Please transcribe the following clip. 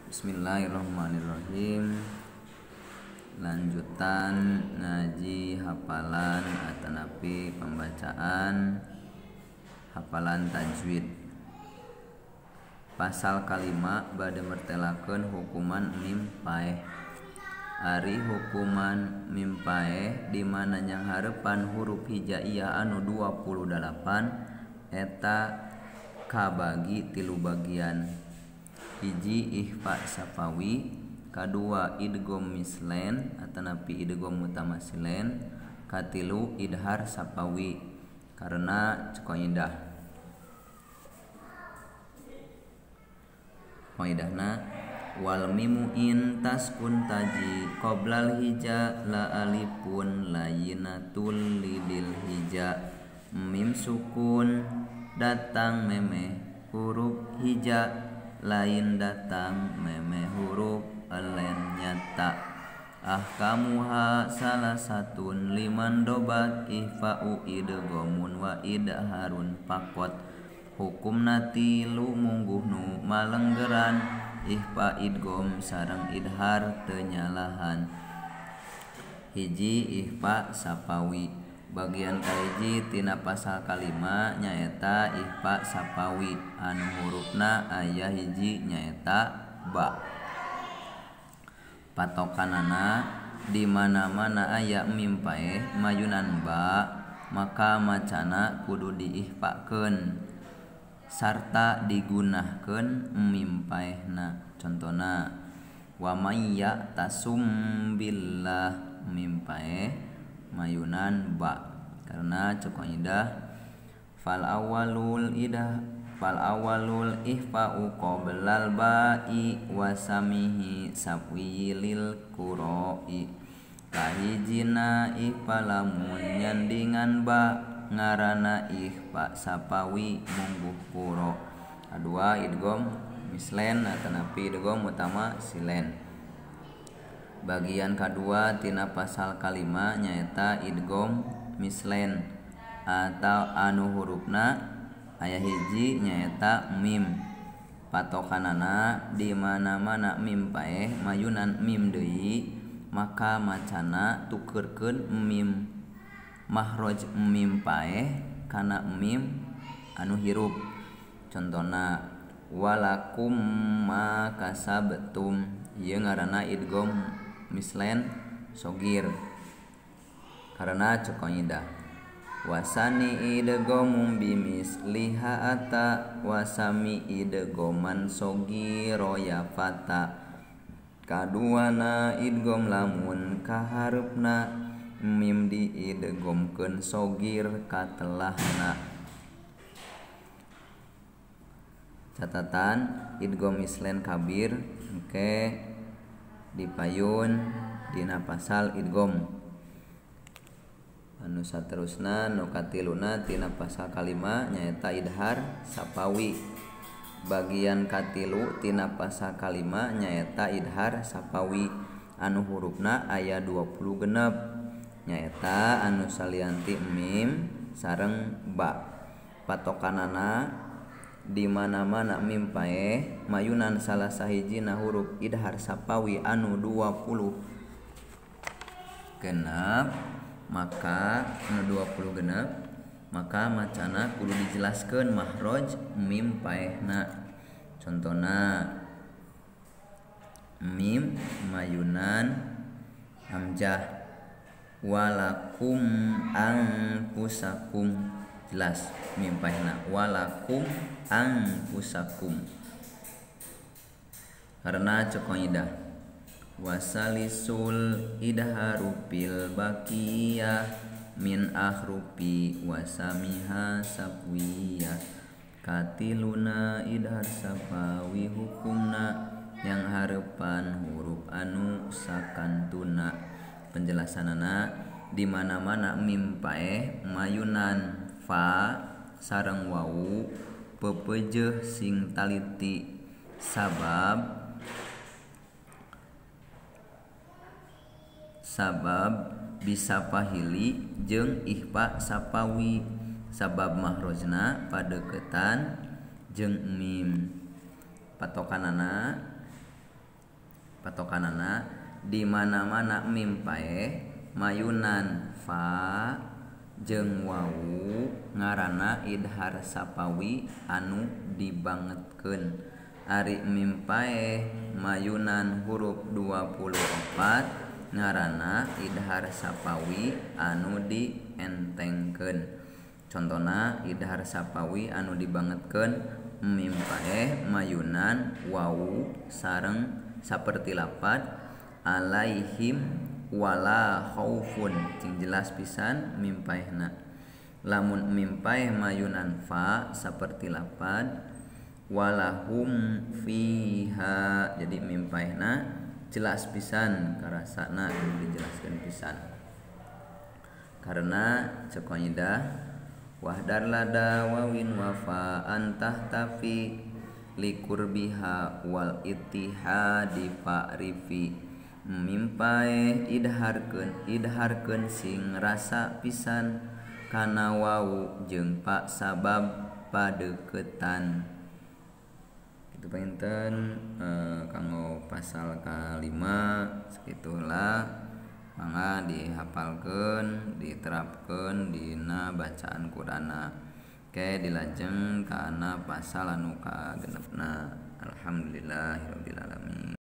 Bismillahirrahmanirrahim. Lanjutan ngaji hafalan atanapi pembacaan hafalan tajwid. Pasal kalima bade mertelakeun hukuman mim paeh. Ari hukuman mim paeh di mana nyanghareupan huruf hijaiyah anu 28 eta kabagi tilu bagian. Hiji ihfa safawi, kadua idgham mislen atanapi idgham mutamasilen, katilu idhar safawi karena kaidah. Kaidahna wal mimu in taskun taji qoblal hija la alifun layinatul lidil hija. Mim sukun datang memeh huruf hija, lain datang memeh huruf elen nyata. Ahkamuha salah satun liman dobat ihfa'u idghamun wa idharun pakot. Hukumna tilu mungguh nu malenggeran ihfa idgham sareng idhar teu nyalahan. Hiji ihfa safawi. Bagian kahiji tina pasal kalima nyaeta ihfa safawi anu hurufna aya hiji nyaeta ba. Patokanana di mana-mana aya mim paeh mayunan ba, maka macana kudu diihfakeun sarta digunahkeun mim paehna. Contona wa may ya'tasum billah, mim paeh mayunan ba karena kaidah fal awalul idah fal awalul ihfa'u qoblal ba'i wasamihi safwilil qura'i. Kahijina ihfa lamun nyandingan ba ngarana ihfa safawi mungguh qura. Kadua idgham mislen atanapi idgham utama silen. Bagian kadua tina pasal kalima nyaeta idgham mislen atau anu hurufna aya hiji nyaeta mim. Patokanana di mana-mana mim paeh mayunan mim deui, maka macana tukeurkeun mim mahroj mim paeh kana mim anu hirup. Contona walakum ma kasabtum, ieu ngaranna idgham mislen sogir karena kaidah wasani idghamum bimisliha ata wasami idghaman sogiro ya fata. Kaduana idgham lamun kahareupna mim diidghamkeun sogir katelahna. Catatan idgham mislen kabir engke dipayun dina pasal idgham. Anu saterusna nu katiluna tina pasal kalima nyaeta idhar safawi. Bagian katilu tina pasal kalima nyaeta idhar safawi anu hurufna aya 20 genep nyaeta anu salianti mim sareng ba. Patokanana di mana-mana mim paeh mayunan salah sahijina huruf idhar safawi anu 20 genep, maka anu 20 genep maka macana kudu dijelaskeun mahroj mim paehna. Contona mim mayunan hamzah walakum anfusakum, jelas mim paehna walakum anfusakum karena kaidah wasalisul idharu fil baqiyah min ahrufi wasamiha safwiyah. Katiluna idhar safawi hukumna yang hareupan huruf anu sakantuna. Penjelasanana di mana-mana mim paeh mayunan fa sareng wau pepejeuh sing taliti sabab bisa pahili jeung ihfa safawi sabab mahrojna padeukeutan jeung mim. Patokanana Patokanana di mana-mana mim paeh mayunan fa jeung wawu ngaranna idhar sapawi anu dibangetkeun. Ari mim paeh mayunan huruf 24 ngaranna idhar sapawi anu dientengkeun. Contona idhar sapawi anu dibangetkeun mim paeh mayunan wawu sareng saperti lapad alaihim wala khaufun, cing jelas pisan mim paehna. Lamun mim paeh mayunan fa saperti lapad walahum fiha, jadi mim paehna jelas pisan karasana dijelaskeun pisan. Karena cek kaidah wahdar lada wawin wafa antah tafi likurbiha wal ittihadi fa'rifi. Mim paeh idharkeun sing rasa pisan kana wawu jeung pa sabab padeukeutan. Kitu panginten kanggo pasal kalima sakitulah, mangga dihafalkeun diterapkeun dina bacaan Qur'anna. Oke, dilajeng kana pasal anu kagenepna. Alhamdulillahirabbil alamin.